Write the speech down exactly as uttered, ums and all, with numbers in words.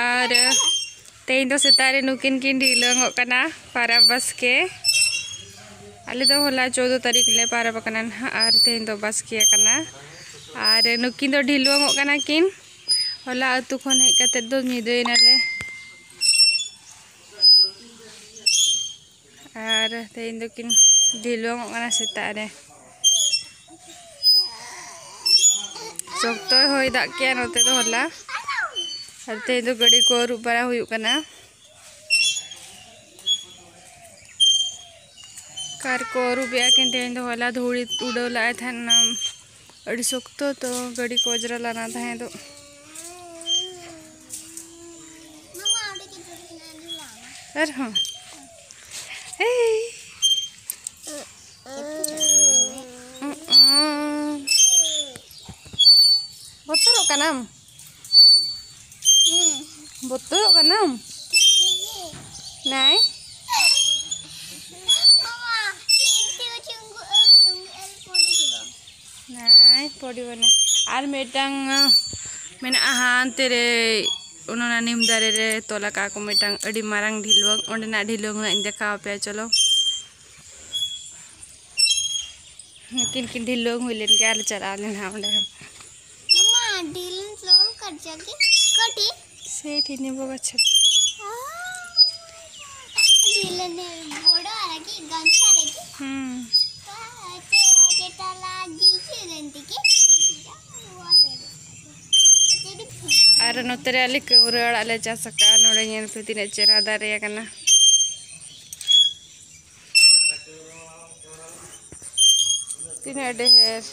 ᱟᱨ ᱛᱮᱦᱮᱧ ᱫᱚ ᱥᱮᱛᱟᱜ ᱨᱮ ᱱᱩᱠᱤᱱ ᱠᱤᱱ ᱰᱷᱤᱞᱣᱟᱹᱝᱚᱜ ᱠᱟᱱᱟ, ᱯᱟᱨᱟᱵᱽ ᱵᱟᱥᱠᱮ᱾ ᱟᱞᱮ ᱫᱚ ᱦᱚᱞᱟ ᱪᱳᱫᱽᱫᱳ ᱛᱟᱹᱨᱤᱠᱷ ᱞᱮ ᱯᱟᱨᱟᱵᱽ ᱟᱠᱟᱱᱟ ᱱᱟᱦᱟᱜ, ᱟᱨ ᱛᱮᱦᱮᱧ ᱫᱚ ᱵᱟᱥᱠᱮ ᱟᱠᱟᱱᱟ᱾ ᱟᱨ ᱱᱩᱠᱤᱱ ᱫᱚ ᱰᱷᱤᱞᱣᱟᱹᱝᱚᱜ ᱠᱟᱱᱟ ᱠᱤᱱ᱾ ᱦᱚᱞᱟ ᱟᱹᱛᱩ ᱠᱷᱚᱱ ᱦᱮᱡ ᱠᱟᱛᱮ ᱫᱚ ᱧᱤᱫᱟᱹᱭᱮᱱᱟᱞᱮ᱾ ᱟᱨ ᱛᱮᱦᱮᱧ ᱫᱚᱠᱤᱱ ᱰᱷᱤᱞᱣᱟᱹᱝᱚᱜ ᱠᱟᱱᱟ ᱥᱮᱛᱟᱜ ᱨᱮ᱾ ᱥᱚᱠᱛᱚᱭ ᱦᱚᱭ ᱫᱟᱜ ᱠᱮᱜᱼᱟ ᱱᱚᱛᱮ ᱫᱚ ᱦᱚᱞᱟ᱾ ᱟᱨ ᱛᱮᱦᱮᱧ ᱫᱚ ᱜᱟᱹᱰᱤ ᱠᱚ ᱟᱹᱨᱩᱵ ᱵᱟᱲᱟ ᱦᱩᱭᱩᱜ ᱠᱟᱱᱟ᱾ ᱠᱟᱨ ᱠᱚ ᱟᱹᱨᱩᱵᱮᱜᱼᱟ ᱠᱤᱱ ᱛᱮᱦᱮᱧ ᱫᱚ, ᱦᱚᱞᱟ ᱫᱷᱩᱲᱤ ᱩᱰᱟᱹᱣ ᱞᱟᱜᱼᱟᱭ ᱛᱟᱦᱮᱱ, ᱚᱱᱟ ᱟᱹᱰᱤ ᱥᱚᱠᱛᱚ ᱛᱚ ᱜᱟᱹᱰᱤ ᱠᱚ ᱚᱡᱽᱨᱟ ᱞᱟᱱᱟ ᱛᱟᱦᱮᱸ ᱫᱚ᱾ ᱟᱨᱦᱚᱸ᱾ ᱮᱭ᱾ ᱵᱚᱛᱚᱨᱚᱜ ᱠᱟᱱᱟᱢ? ᱵᱚᱛᱚᱨᱚᱜ ᱠᱟᱱᱟᱢ? ᱱᱟᱭ᱾ ᱱᱟᱭ, ᱯᱚᱰᱤ ᱵᱚᱱᱮ᱾ ᱟᱨ ᱢᱤᱫᱴᱟᱝ, ᱟᱸ, ᱢᱮᱱᱟᱜᱼᱟ ᱦᱟᱱᱛᱮ ᱨᱮ, ᱚᱱᱟ ᱱᱤᱢ ᱫᱟᱨᱮ ᱨᱮ ᱛᱚᱞ ᱟᱠᱟᱫ ᱠᱚ ᱢᱤᱫᱴᱟᱝ ᱟᱹᱰᱤ ᱢᱟᱨᱟᱝ ᱰᱷᱤᱞᱣᱟᱹᱝ᱾ ᱚᱸᱰᱮᱱᱟᱜ ᱰᱷᱤᱞᱣᱟᱹᱝ ᱦᱟᱸᱜ ᱤᱧ ᱫᱮᱠᱷᱟᱣ ᱟᱯᱮᱭᱟ, ᱪᱚᱞᱚ᱾ ᱱᱩᱠᱤᱱ ᱠᱤᱱ ᱰᱷᱤᱞᱣᱟᱹᱝ ᱦᱩᱭ ᱞᱮᱱ ᱜᱮ, ᱟᱨ ᱪᱟᱞᱟᱣ ᱞᱮᱱᱟ ᱚᱸᱰᱮ ᱦᱚᱸ᱾ ᱢᱟᱢᱟ, ᱰᱷᱤᱞᱣᱟᱹᱝ ᱠᱟᱴ ᱡᱟᱞᱫᱤ, ᱠᱟᱹᱴᱤ᱾ ᱥᱮ ᱴᱷᱤᱱᱤ ᱵᱚ ᱜᱟᱪᱷᱟ᱾ ᱰᱷᱤᱞᱣᱟᱹᱝ ᱵᱚᱲᱚ ᱟᱨᱟᱜᱤ ᱜᱟᱢᱪᱷᱟ ᱨᱮᱜᱮ᱾ ᱦᱩᱸ᱾ ᱪᱮ, ᱪᱮ, ᱪᱮᱴᱟ ᱞᱟᱜᱤ ᱠᱷᱮᱞᱮᱱ ᱛᱮᱜᱮ᱾ ᱟᱨ ᱱᱚᱛᱮ ᱨᱮ ᱟᱞᱮ ᱠᱟᱹᱣᱨᱟᱹ ᱟᱲᱟᱜ ᱞᱮ ᱪᱟᱥ ᱟᱠᱟᱫᱼᱟ᱾ ᱱᱚᱰᱮ ᱧᱮᱞ ᱯᱮ ᱛᱤᱱᱟᱹᱜ ᱪᱮᱦᱨᱟ ᱫᱟᱨᱮ ᱟᱠᱟᱱᱟ᱾ ᱛᱤᱱᱟᱹᱜ ᱰᱷᱮᱨ᱾